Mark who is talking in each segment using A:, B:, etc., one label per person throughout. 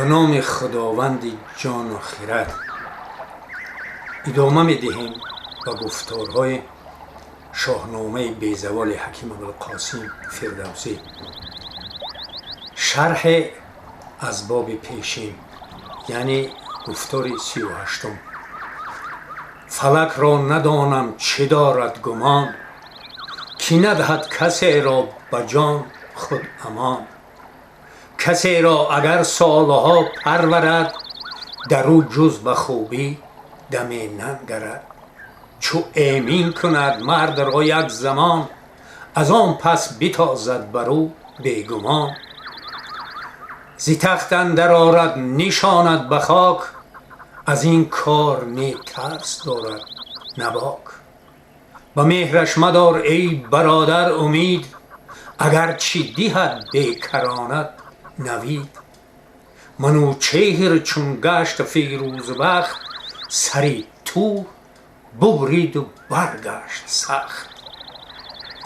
A: Ба номи Худованди ҷону хирад идома медиҳем ба гуфторҳои Шоҳномаи безаволи Ҳаким Абулқосим Фирдавсӣ. Шарҳе аз боби пешин, яъне гуфтори 38-ум. Фалакро надонам чӣ дорад гумон, ки надиҳад касеро ба ҷон худ амон. Касеро агар солҳо парварад, дар ӯ ҷуз ба хубӣ даме нангарад. Чу эмин кунад мардро як замон, аз он пас битозад бар ӯ бегумон. Зи тахт андар орад, нишонад ба хок, аз ин кор не тарс дорад, на бок. Ба меҳраш мадор, эй бародар, умед, агарчи диҳад бекаронат навид. Манучеҳр чун гашт фирӯзбахт, сари Тур бубриду баргашт сахт.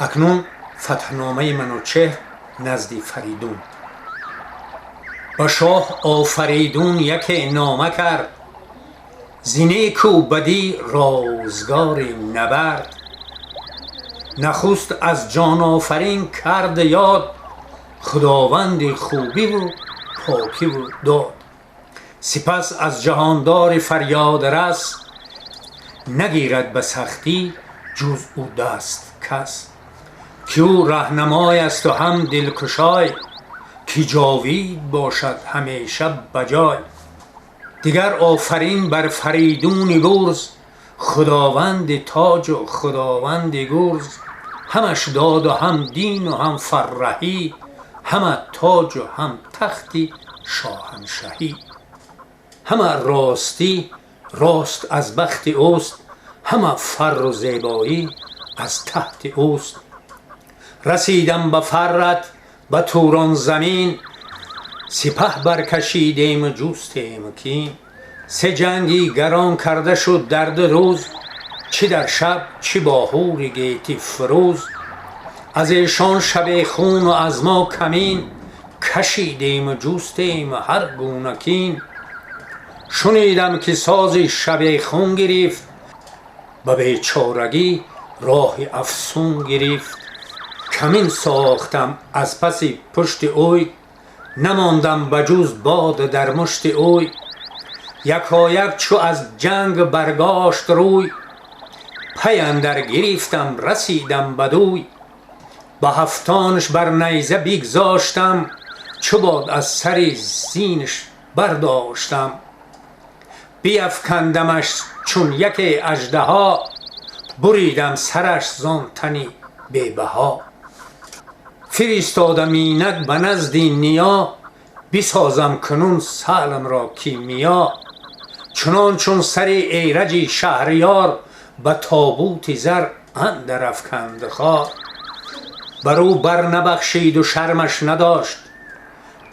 A: Акнун фатҳномаи Манучеҳр назди Фаридун. Ба шоҳ Офаридун яке нома кард, зи неку бадӣ розгори набард. Нахуст аз ҷонофарин кард ёд, Худованди хубиву покиву дод. Сипас аз ҷаҳондори фарёдрас, нагирад ба сахтӣ ҷуз ӯ даст кас. Ки ӯ раҳнамой асту ҳам дилкушой, ки ҷовид бошад ҳамеша ба ҷой. Дигар офарин бар Фаридуни бурз, Худованди тоҷу Худованди гурз. Ҳамаш доду ҳам дину ҳам фарраҳӣ, ҳама тоҷу ҳам тахти шоҳаншаҳӣ. Ҳама ростӣ рост аз бахти ӯст, ҳама фарру зебоӣ аз таҳти ӯст. Расидам ба фаррат, ба Турон замин, сипаҳ баркашидему ҷустем кин. Се ҷанги гарон карда шуд дар ду рӯз, чӣ дар шаб, чӣ бо ҳури гетӣ фурӯз. Аз эшон шабехуну аз мо камин, кашидему ҷустем ҳар гуна кин. Шунидам, ки сози шабехун гирифт, ба бечорагӣ роҳи афсун гирифт. Камин сохтам аз паси пушти ӯй, намондам ба ҷуз бод дар мушти ӯй. Якояк чу аз ҷанг баргошт рӯй, пай андар гирифтам, расидам бадӯй. Ба ҳафтонаш бар найза бигзоштам, чу бод аз сари зинаш бардоштам. Биафкандамаш чун яке аждаҳо, буридам сараш зон тани бебаҳо. Фиристодам инак ба назди ниё, бисозам кунун Салмро кимиё. Чунон чун сари Эраҷи шаҳриёр ба тобути зар андар афканд хор. Бар ӯ бар набахшиду шармаш надошт,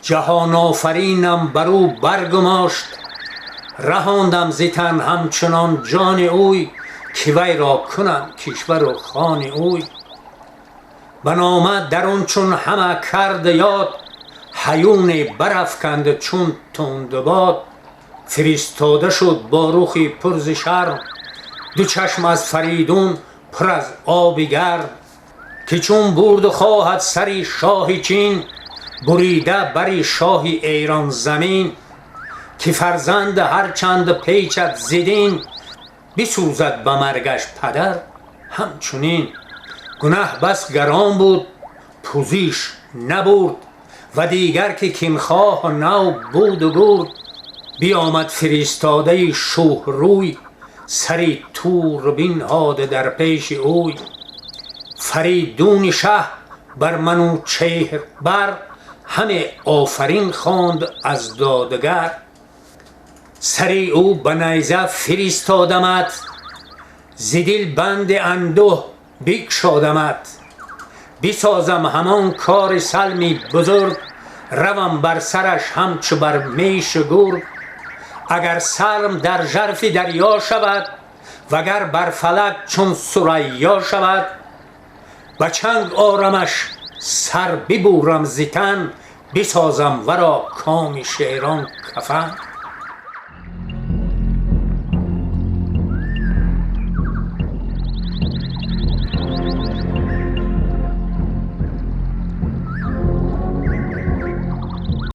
A: ҷаҳонофаринам бар ӯ баргумошт. Раҳондам зи тан ҳамчунон ҷони ӯй, ки вайро кунам кишвару хони ӯй. Ба нома дарун чун ҳама кард ёд, ҳаюне барафканд чун тундбод. Фиристода шуд бо рухи пур зи шарм, ду чашм аз Фаридун пур аз оби гарм, ки чун бурду хоҳад сари шоҳи Чин, бурида бари шоҳи Эрон замин. Ки фарзанд ҳарчанд печад зи дин, бисӯзад ба маргаш падар ҳамчунин. Гунаҳ бас гарон буд, пӯзиш набурд ва дигар ки кинхоҳ нав буду гурд. Биомад фиристодаи шӯҳрӯй, сари Тур бинҳода дар пеши ӯй. Фаридуни шаҳ бар Манучеҳр бар ҳаме офарин хонд аз додгар. Сари ӯ ба найза фиристодамат, зи дил банди андӯҳ бикшодамат. Бисозам ҳамон кори Салми бузург, равам бар сараш ҳамчу бар мешу гург. Агар Салм дар жарфи дарё шавад, вагар бар фалак чун Сурайё шавад, ба чанг орамаш, сар бибурам зи тан. Бисозам варо коми шерон кафан.